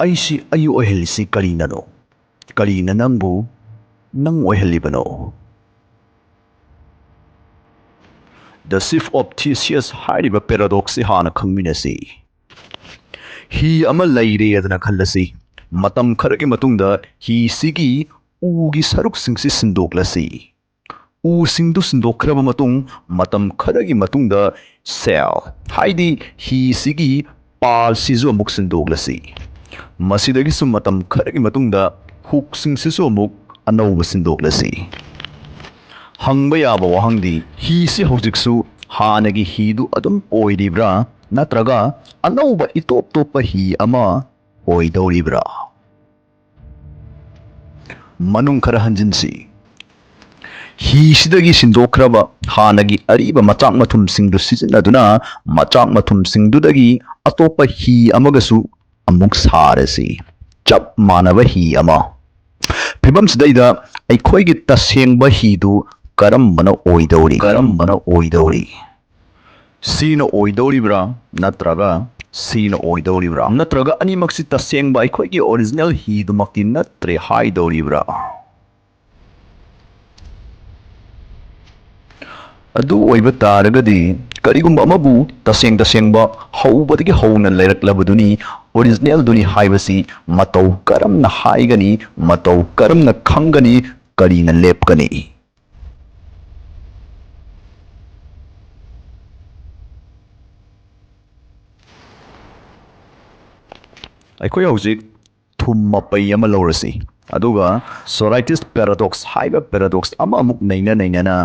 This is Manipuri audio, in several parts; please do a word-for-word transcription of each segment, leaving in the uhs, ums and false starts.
ꯑꯩꯁꯤ ꯑꯩ ꯑꯣꯏꯍꯜꯂꯤꯁꯤ ꯀꯔꯤꯅꯅꯣ? ꯀꯔꯤꯅ ꯅꯪꯕꯨ ꯅꯪ ꯑꯣꯏꯍꯜꯂꯤꯕꯅꯣ? The Sieve of Theseus ꯍꯥꯏꯔꯤꯕ paradox ꯁꯤ ꯍꯥꯟꯅ ꯈꯪꯃꯤꯟꯅꯁꯤ꯫ ꯍꯤ ꯑꯃ ꯂꯩꯔꯦꯗꯅ ꯈꯜꯂꯁꯤ꯫ ꯃꯇꯝ ꯈꯔꯒꯤ ꯃꯇꯨꯡꯗ ꯍꯤꯁꯤꯒꯤ ꯎꯒꯤ ꯁꯔꯨꯛꯁꯤꯡꯁꯤ ꯁꯤꯟꯗꯣꯛꯂꯁꯤ꯫ ꯎꯁꯤꯡꯗꯨ ꯁꯤꯟꯗꯣꯛꯈ꯭ꯔꯕ ꯃꯇꯨꯡ, ꯃꯇꯝ ꯈꯔꯒꯤ ꯃꯇꯨꯡꯗ sail, ꯍꯥꯏꯗꯤ ꯍꯤꯁꯤꯒꯤ ꯄꯥꯜꯁꯤꯁꯨ ꯑꯃꯨꯛ ꯁꯤꯟꯗꯣꯛꯂꯁꯤ꯫ ꯃꯁꯤꯗꯒꯤꯁꯨ ꯃꯇꯝ ꯈꯔꯒꯤ ꯃꯇꯨꯡꯗ hookꯁꯤꯡꯁꯤꯁꯨ ꯑꯃꯨꯛ ꯑꯅꯧꯕ ꯁꯤꯟꯗꯣꯛꯂꯁꯤ꯫ ꯍꯪꯕ ꯌꯥꯕ ꯋꯥꯍꯪꯗꯤ, ꯍꯤꯁꯤ ꯍꯧꯖꯤꯛꯁꯨ ꯍꯥꯟꯅꯒꯤ ꯍꯤꯗꯨ ꯑꯗꯨꯝ ꯑꯣꯏꯔꯤꯕ꯭ꯔꯥ, ꯅꯠꯇ꯭ꯔꯒ ꯑꯅꯧꯕ ꯏꯇꯣꯞ ꯇꯣꯞꯄ ꯍꯤ ꯑꯃ ꯑꯣꯏꯗꯧꯔꯤꯕ꯭ꯔꯥ? ꯃꯅꯨꯡ ꯈꯔ ꯍꯟꯖꯤꯟꯁꯤ꯫ ꯍꯤꯁꯤꯗꯒꯤ ꯁꯤꯟꯗꯣꯛꯈ꯭ꯔꯕ ꯍꯥꯟꯅꯒꯤ ꯑꯔꯤꯕ ꯃꯆꯥꯛ ꯃꯊꯨꯝꯁꯤꯡꯗꯨ ꯁꯤꯖꯤꯟꯅꯗꯨꯅ ꯃꯆꯥꯛ ꯃꯊꯨꯝꯁꯤꯡꯗꯨꯗꯒꯤ ꯑꯇꯣꯞꯄ ꯍꯤ ꯑꯃꯒꯁꯨ ꯑꯃꯨꯛ ꯁꯥꯔꯁꯤ꯫ ꯆꯞ ꯃꯥꯟꯅꯕ ꯍꯤ ꯑꯃ꯫ ꯐꯤꯕꯝꯁꯤꯗꯩꯗ ꯑꯩꯈꯣꯏꯒꯤ ꯇꯁꯦꯡꯕ ꯍꯤꯗꯨ ꯀꯔꯝꯕꯅ ꯑꯣꯏꯗꯧꯔꯤ? ꯀꯔꯝꯕꯅ ꯑꯣꯏꯗꯧꯔꯤ? ꯁꯤꯅ ꯑꯣꯏꯗꯧꯔꯤꯕ꯭ꯔꯥ, ꯅꯠꯇ꯭ꯔꯒ ꯁꯤꯅ ꯑꯣꯏꯗꯧꯔꯤꯕ꯭ꯔꯥ? ꯅꯠꯇ꯭ꯔꯒ ꯑꯅꯤꯃꯛꯁꯤ ꯇꯁꯦꯡꯕ ꯑꯩꯈꯣꯏꯒꯤ original ꯍꯤꯗꯨꯃꯛꯇꯤ ꯅꯠꯇ꯭ꯔꯦ ꯍꯥꯏꯗꯧꯔꯤꯕ꯭ꯔꯥ? ꯑꯗꯨ ꯑꯣꯏꯕ ꯇꯥꯔꯒꯗꯤ, ꯀꯔꯤꯒꯨꯝꯕ ꯑꯃꯕꯨ ꯇꯁꯦꯡ ꯇꯁꯦꯡꯕ ꯍꯧꯕꯗꯒꯤ ꯍꯧꯅ ꯂꯩꯔꯛꯂꯕꯗꯨꯅꯤ, originalꯗꯨꯅꯤ ꯍꯥꯏꯕꯁꯤ ꯃꯇꯧ ꯀꯔꯝꯅ ꯍꯥꯏꯒꯅꯤ, ꯃꯇꯧ ꯀꯔꯝꯅ ꯈꯪꯒꯅꯤ, ꯀꯔꯤꯅ ꯂꯦꯞꯀꯅꯤ? ꯑꯩꯈꯣꯏ ꯍꯧꯖꯤꯛ ꯊꯨꯝ ꯃꯄꯩ ꯑꯃ ꯂꯧꯔꯁꯤ, ꯑꯗꯨꯒ Sorites paradox ꯍꯥꯏꯕ paradox ꯑꯃ ꯑꯃꯨꯛ ꯅꯩꯅ ꯅꯩꯅꯅ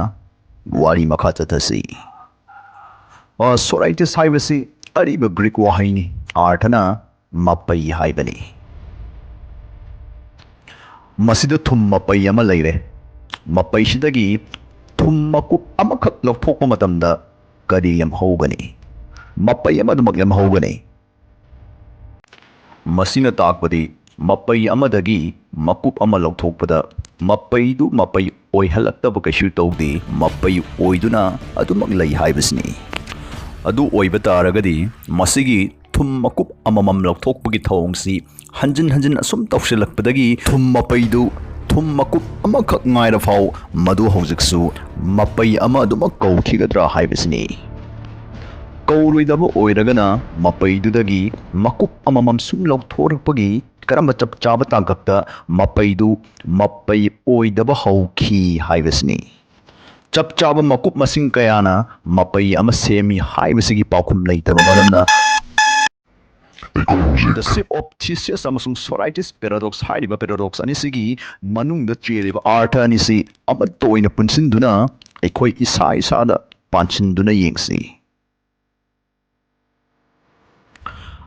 ꯋꯥꯔꯤ ꯃꯈꯥ ꯆꯠꯊꯁꯤ꯫ ꯑ, Sorites ꯍꯥꯏꯕꯁꯤ ꯑꯔꯤꯕ Greek ꯋꯥꯍꯩꯅꯤ, ꯑꯥꯔꯊꯅ ꯃꯄꯩ ꯍꯥꯏꯕꯅꯤ꯫ ꯃꯁꯤꯗ ꯊꯨꯝ ꯃꯄꯩ ꯑꯃ ꯂꯩꯔꯦ꯫ ꯃꯄꯩꯁꯤꯗꯒꯤ ꯊꯨꯝ ꯃꯀꯨꯞ ꯑꯃꯈꯛ ꯂꯧꯊꯣꯛꯄ ꯃꯇꯝꯗ ꯀꯔꯤ ꯂꯦꯝꯍꯧꯒꯅꯤ? ꯃꯄꯩ ꯑꯃꯗꯨꯃꯛ ꯂꯦꯝꯍꯧꯒꯅꯤ꯫ ꯃꯁꯤꯅ ꯇꯥꯛꯄꯗꯤ ꯃꯄꯩ ꯑꯃꯗꯒꯤ ꯃꯀꯨꯞ ꯑꯃ ꯂꯧꯊꯣꯛꯄꯗ ꯃꯄꯩꯗꯨ ꯃꯄꯩ ꯑꯣꯏꯍꯜꯂꯛꯇꯕ ꯀꯩꯁꯨ ꯇꯧꯗꯦ, ꯃꯄꯩ ꯑꯣꯏꯗꯨꯅ ꯑꯗꯨꯃꯛ ꯂꯩ ꯍꯥꯏꯕꯁꯤꯅꯤ꯫ ꯑꯗꯨ ꯑꯣꯏꯕ ꯇꯥꯔꯒꯗꯤ ꯃꯁꯤꯒꯤ ꯊꯨꯝ ꯃꯀꯨꯞ ꯑꯃꯃꯝ ꯂꯧꯊꯣꯛꯄꯒꯤ ꯊꯧꯑꯣꯡꯁꯤ ꯍꯟꯖꯤꯟ ꯍꯟꯖꯤꯟ ꯑꯁꯨꯝ ꯇꯧꯁꯤꯜꯂꯛꯄꯗꯒꯤ ꯊꯨꯝ ꯃꯄꯩꯗꯨ ꯊꯨꯝ ꯃꯀꯨꯞ ꯑꯃꯈꯛ ꯉꯥꯏꯔ ꯐꯥꯎ ꯃꯗꯨ ꯍꯧꯖꯤꯛꯁꯨ ꯃꯄꯩ ꯑꯃ ꯑꯗꯨꯃꯛ ꯀꯧꯈꯤꯒꯗ꯭ꯔꯥ ꯍꯥꯏꯕꯁꯤꯅꯤ꯫ ꯀꯧꯔꯣꯏꯗꯕ ꯑꯣꯏꯔꯒꯅ ꯃꯄꯩꯗꯨꯗꯒꯤ ꯃꯀꯨꯞ ꯑꯃꯃꯝ ꯁꯨꯝ ꯂꯧꯊꯣꯔꯛꯄꯒꯤ ꯀꯔꯝꯕ ꯆꯞ ꯆꯥꯕ ꯇꯥꯡꯀꯛꯇ ꯃꯄꯩꯗꯨ ꯃꯄꯩ ꯑꯣꯏꯗꯕ ꯍꯧꯈꯤ ꯍꯥꯏꯕꯁꯤꯅꯤ꯫ ꯆꯞ ꯆꯥꯕ ꯃꯀꯨꯞ ꯃꯁꯤꯡ ꯀꯌꯥꯅ ꯃꯄꯩ ꯑꯃ ꯁꯦꯝꯃꯤ ꯍꯥꯏꯕꯁꯤꯒꯤ ꯄꯥꯎꯈꯨꯝ ꯂꯩꯇꯕ ꯃꯔꯝꯅ, The Shift of Theseus ꯑꯃꯁꯨꯡ Sorites Paradox ꯍꯥꯏꯔꯤꯕ paradox ꯑꯅꯤꯁꯤꯒꯤ ꯃꯅꯨꯡꯗ ꯆꯦꯜꯂꯤꯕ ꯑꯥꯔꯊ ꯑꯅꯤꯁꯤ ꯑꯃꯠꯇ ꯑꯣꯏꯅ ꯄꯨꯟꯁꯤꯟꯗꯨꯅ ꯑꯩꯈꯣꯏ ꯏꯁꯥ ꯏꯁꯥꯗ ꯄꯥꯟꯁꯤꯟꯗꯨꯅ ꯌꯦꯡꯁꯤ꯫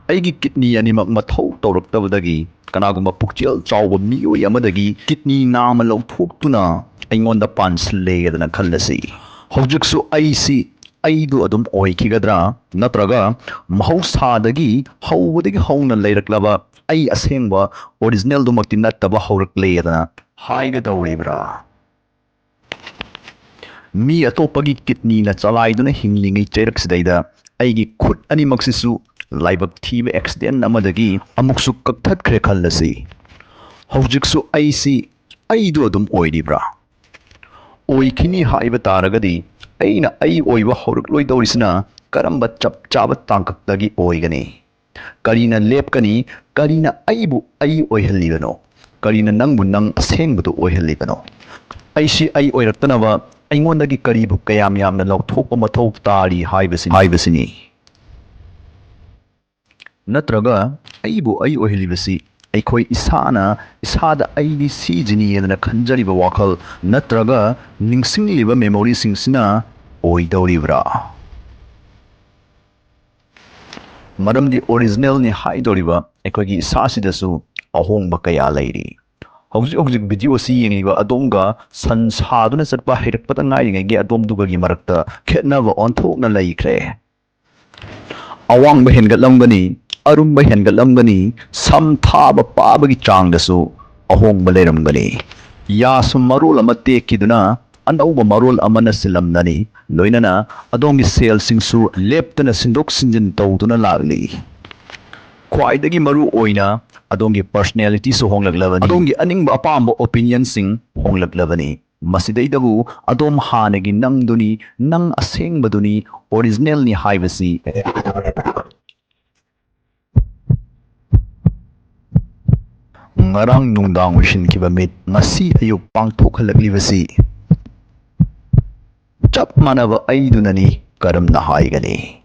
ꯑꯩꯒꯤ ꯀꯤꯠꯅꯤ ꯑꯅꯤꯃꯛ ꯃꯊꯧ ꯇꯧꯔꯛꯇꯕꯗꯒꯤ ꯀꯅꯥꯒꯨꯝꯕ ꯄꯨꯛꯆꯦꯜ ꯆꯥꯎꯕ ꯃꯤꯑꯣꯏ ꯑꯃꯗꯒꯤ ꯀꯤꯠꯅꯤ ꯅꯥꯝꯃ ꯂꯧꯊꯣꯛꯇꯨꯅ ꯑꯩꯉꯣꯟꯗ ꯄꯥꯟꯁꯤꯜꯂꯦꯗꯅ ꯈꯜꯂꯁꯤ꯫ ꯍꯧꯖꯤꯛꯁꯨ ꯑꯩꯁꯤ ꯑꯩꯗꯨ ꯑꯗꯨꯝ ꯑꯣꯏꯈꯤꯒꯗ꯭ꯔꯥ? ꯅꯠꯇ꯭ꯔꯒ ꯃꯍꯧꯁꯥꯗꯒꯤ ꯍꯧꯕꯗꯒꯤ ꯍꯧꯅ ꯂꯩꯔꯛꯂꯕ ꯑꯩ ꯑꯁꯦꯡꯕ ꯑꯣꯔꯤꯖꯤꯅꯦꯜꯗꯨꯃꯛꯇꯤ ꯅꯠꯇꯕ ꯍꯧꯔꯛꯂꯦꯗꯅ ꯍꯥꯏꯒꯗꯧꯔꯤꯕ꯭ꯔꯥ? ꯃꯤ ꯑꯇꯣꯞꯄꯒꯤ ꯀꯤꯠꯅꯤꯅ ꯆꯂꯥꯏꯗꯨꯅ ꯍꯤꯡꯂꯤꯉꯩ ꯆꯩꯔꯛꯁꯤꯗꯩꯗ ꯑꯩꯒꯤ ꯈꯨꯠ ꯑꯅꯤꯃꯛꯁꯤꯁꯨ ꯂꯥꯏꯕꯛ ꯊꯤꯕ ꯑꯦꯛꯁꯤꯗꯦꯟ ꯑꯃꯗꯒꯤ ꯑꯃꯨꯛꯁꯨ ꯀꯛꯊꯠꯈ꯭ꯔꯦ ꯈꯜꯂꯁꯤ꯫ ꯍꯧꯖꯤꯛꯁꯨ ꯑꯩꯁꯤ ꯑꯩꯗꯨ ꯑꯗꯨꯝ ꯑꯣꯏꯔꯤꯕ꯭ꯔꯥ? ꯑꯣꯏꯈꯤꯅꯤ ꯍꯥꯏꯕ ꯇꯥꯔꯒꯗꯤ ꯑꯩꯅ ꯑꯩ ꯑꯣꯏꯕ ꯍꯧꯔꯛꯂꯣꯏꯗꯧꯔꯤꯁꯤꯅ ꯀꯔꯝꯕ ꯆꯞ ꯆꯥꯕ ꯇꯥꯡꯀꯛꯇꯒꯤ ꯑꯣꯏꯒꯅꯤ? ꯀꯔꯤꯅ ꯂꯦꯞꯀꯅꯤ? ꯀꯔꯤꯅ ꯑꯩꯕꯨ ꯑꯩ ꯑꯣꯏꯍꯜꯂꯤꯕꯅꯣ? ꯀꯔꯤꯅ ꯅꯪꯕꯨ ꯅꯪ ꯑꯁꯦꯡꯕꯗꯨ ꯑꯣꯏꯍꯜꯂꯤꯕꯅꯣ? ꯑꯩꯁꯤ ꯑꯩ ꯑꯣꯏꯔꯛꯇꯅꯕ ꯑꯩꯉꯣꯟꯗꯒꯤ ꯀꯔꯤꯕꯨ ꯀꯌꯥꯝ ꯌꯥꯝꯅ ꯂꯧꯊꯣꯛꯄ ꯃꯊꯧ ꯇꯥꯔꯤ ꯍꯥꯏꯕꯁꯤ, ꯍꯥꯏꯕꯁꯤꯅꯤ꯫ ꯅꯠꯇ꯭ꯔꯒ ꯑꯩꯕꯨ ꯑꯩ ꯑꯣꯏꯍꯜꯂꯤꯕꯁꯤ ꯑꯩꯈꯣꯏ ꯏꯁꯥꯅ ꯏꯁꯥꯗ ꯑꯩꯗꯤ ꯁꯤꯖꯤꯅꯤꯗꯅ ꯈꯟꯖꯔꯤꯕ ꯋꯥꯈꯜ ꯅꯠꯇ꯭ꯔꯒ ꯅꯤꯡꯁꯤꯡꯂꯤꯕ ꯃꯦꯃꯣꯔꯤꯁꯤꯡꯁꯤꯅ ꯑꯣꯏꯗꯧꯔꯤꯕ꯭ꯔꯥ? ꯃꯔꯝꯗꯤ ꯑꯣꯔꯤꯖꯤꯅꯦꯜꯅꯤ ꯍꯥꯏꯗꯧꯔꯤꯕ ꯑꯩꯈꯣꯏꯒꯤ ꯏꯁꯥꯁꯤꯗꯁꯨ ꯑꯍꯣꯡꯕ ꯀꯌꯥ ꯂꯩꯔꯤ꯫ ꯍꯧꯖꯤꯛ ꯍꯧꯖꯤꯛ ꯚꯤꯗꯤꯑꯣ ꯑꯁꯤ ꯌꯦꯡꯂꯤꯕ ꯑꯗꯣꯝꯒ ꯁꯟ ꯁꯥꯗꯨꯅ ꯆꯠꯄ ꯍꯩꯔꯛꯄꯗ ꯉꯥꯏꯔꯤꯉꯩꯒꯤ ꯑꯗꯣꯝꯗꯨꯒꯒꯤ ꯃꯔꯛꯇ ꯈꯦꯠꯅꯕ ꯑꯣꯟꯊꯣꯛꯅ ꯂꯩꯈ꯭ꯔꯦ꯫ ꯑꯋꯥꯡꯕ ꯍꯦꯟꯒꯠꯂꯝꯒꯅꯤ, ꯑꯔꯨꯝꯕ ꯍꯦꯟꯒꯠꯂꯝꯒꯅꯤ, ꯁꯝ ꯊꯥꯕ ꯄꯥꯕꯒꯤ ꯆꯥꯡꯗꯁꯨ ꯑꯍꯣꯡꯕ ꯂꯩꯔꯝꯒꯅꯤ꯫ ꯌꯥꯁꯨ ꯃꯔꯣꯜ ꯑꯃ ꯇꯦꯛꯈꯤꯗꯨꯅ ꯑꯅꯧꯕ ꯃꯔꯣꯜ ꯑꯃꯅ ꯁꯤꯜꯂꯝꯂꯅꯤ, ꯂꯣꯏꯅꯅ ꯑꯗꯣꯝꯒꯤ ꯁꯦꯜꯁꯤꯡꯁꯨ ꯂꯦꯞꯇꯅ ꯁꯤꯟꯗꯣꯛ ꯁꯤꯟꯖꯤꯟ ꯇꯧꯗꯨꯅ ꯂꯥꯛꯂꯤ꯫ ꯈ꯭ꯋꯥꯏꯗꯒꯤ ꯃꯔꯨ ꯑꯣꯏꯅ, ꯑꯗꯣꯝꯒꯤ personality ꯁꯨ ꯍꯣꯡꯂꯛꯂꯕꯅꯤ꯫ ꯑꯗꯣꯝꯒꯤ ꯑꯅꯤꯡꯕ ꯑꯄꯥꯝꯕ opinion ꯁꯤꯡ ꯍꯣꯡꯂꯛꯂꯕꯅꯤ꯫ ꯃꯁꯤꯗꯩꯗꯕꯨ ꯑꯗꯣꯝ ꯍꯥꯟꯅꯒꯤ ꯅꯪꯗꯨꯅꯤ, ꯅꯪ ꯑꯁꯦꯡꯕꯗꯨꯅꯤ, original ꯅꯤ ꯍꯥꯏꯕꯁꯤ꯫ ꯉꯔꯥꯡ ꯅꯨꯡꯗꯥꯡ ꯎꯏꯁꯤꯟꯈꯤꯕ ꯃꯤꯠ ꯉꯁꯤ ꯑꯌꯨꯛ ꯄꯥꯡꯊꯣꯛꯍꯜꯂꯛꯂꯤꯕꯁꯤ ꯆꯞ ꯃꯥꯟꯅꯕ ꯑꯩꯗꯨꯅꯅꯤ꯫ ꯀꯔꯝꯅ ꯍꯥꯏꯒꯅꯤ?